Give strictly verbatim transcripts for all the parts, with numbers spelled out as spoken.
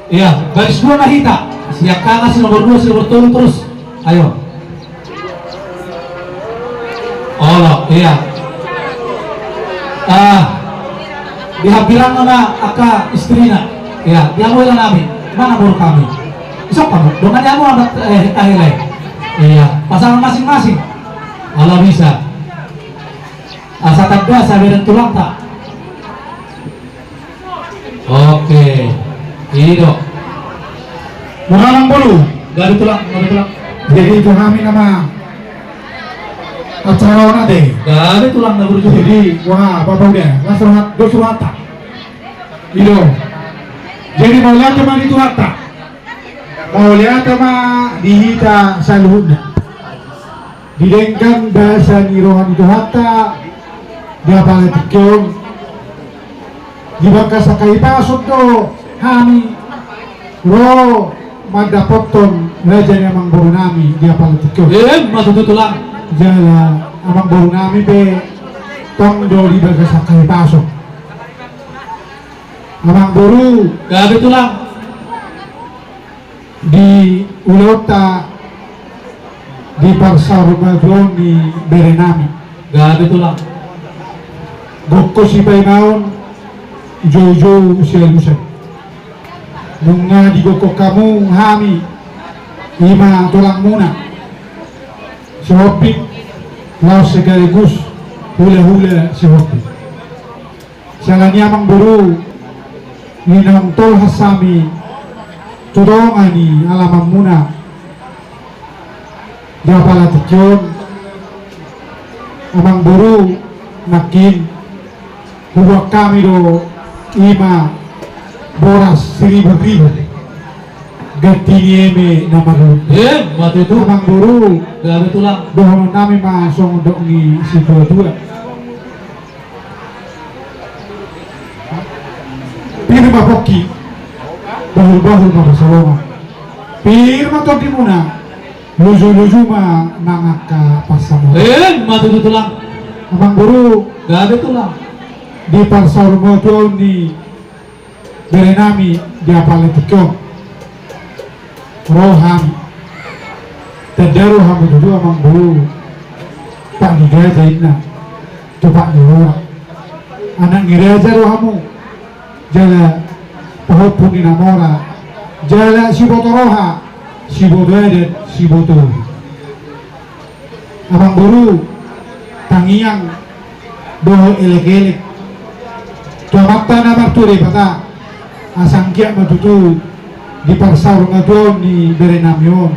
Iya, baris dua na hita. Si angka na si nomor dua, si nomor tolu terus. Ayo. Olo, iya. Ah, di habilang na angka istrina. Iya, di hamu hela nami. Mana boru hami? Isok hamu. Dongan hamu amat, eh, hita hela. Iya, pasangan masing-masing. Ala bisa. Asa tanda saberan tulangta. Oke. Ido. Muralang bolu. Gabe tulang, gabe tulang. Jadi itu kami nama acara on ate. Gabe tulang na burju. Jadi, wah, bapak udah, langsung hat, dos ruhata. Ido. Jadi mauliate ma di Tuhanta. Mauliate ma di hita saluhutna. Didenggan basa ni roha ni Tuhanta di apala tingki on. Di bagasan hahipason do hami ro mandapothon raja ni amangboru nami di apala tingki on. Emma tutu tulang. Jala amangboru nami pe tong do di bagasan hahipason. Amangboru. Gabe tulang. Di ulaonta di parsaurmatuaon ni bere nami. Gabe tulang. Gokhon sipaimaon, joujou sialusan. Nunga digokhon hamu hami, ima tulangmuna. Sihombing, laos sekaligus hulahula Sihombing. Siala ni amangboru, naung tolhas hami tu tonga ni alamanmuna di apala tingki on. Amangboru, nangkin huboan hami do ima boras siriburibu ganti ni eme na marlundu. Emma tutu. Amangboru, gabe tulang. Dohonon nami ma songon dok ni situatua. Pir ma pongki, bahulbahul ma pansalongan. Pir ma tondimuna, lujuluju ma nang angka pansamotan. Emma tutu tulang. Amangboru. Gabe tulang. Di parsaurmatuaon ni bere nami di apala tingki on. Ro hami. Tanda rohamu tutu amangboru. Pak ni gaja inna. Tu pak ni roha. Anak ni raja rohamu. Jala pahompu ni na mora. Jala siboto roha. Siboto adat. Siboto. Amangboru, tangiang dohot elekelek tu Amanta na martua Debata, asa anggiat ma tutu di parsaurmatuaon ni bere nami on.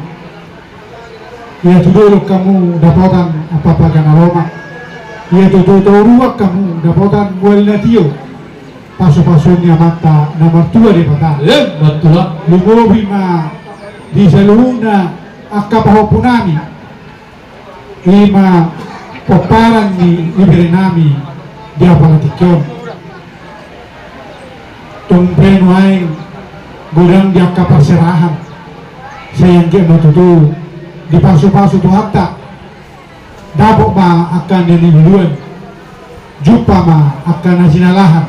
Ia tutu dolok hamu dapotan ampapaga na lomak. Ia tutu toruan hamu dapotan mual na tio. Pasupasuon ni Amanta na martua Debata. Emma tulang. Lumobi ma di saluhutna angka pahompu nami. Ima pomparan ni ibere nami di apala tingki on. Tung pe nuaeng godang di angka parserahan. Sai anggiat ma tutu dipasupasu Tuhanta. Dapot ma angka na niluluan. Jumpa ma angka na jinalahan.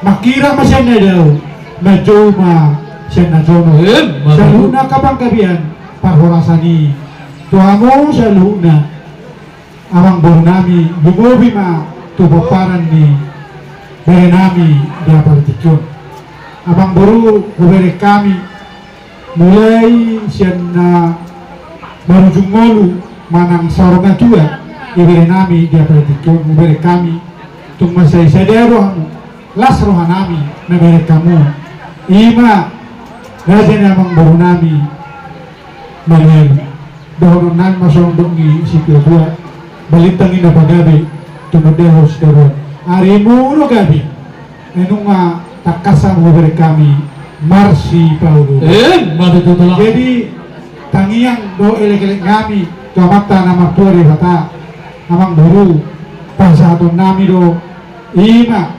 Mangkirap ma sian na dao. Manjou ma sian na jonok. Emma tutu. Saluhutna angka panggabean parhorasan i tu hamu saluhutna. Amangboru nami, lumobi ma tu pomparan ni bere nami di apala tingki on. Amangboru, hubereng hami mulai sian na marujung ngolu manang saur matua ibere nami di apala tingki on, hubereng hami tung mansai sada do hamu, las roha nami na bereng hamu. Ima raja ni amangboru nami Manuel. Dohonon nami ma songon dok ni situatua, balintang inna pagabe, tumundalhon sitaruan. Arimu do gabe. Ai nunga tangkas hamu hubereng hami marsipaolo-oloan. Emma tutu tulang. Jadi tangiang dohot elekelek nami tu Amanta na martua Debata, amangboru, pasahaton nami do ima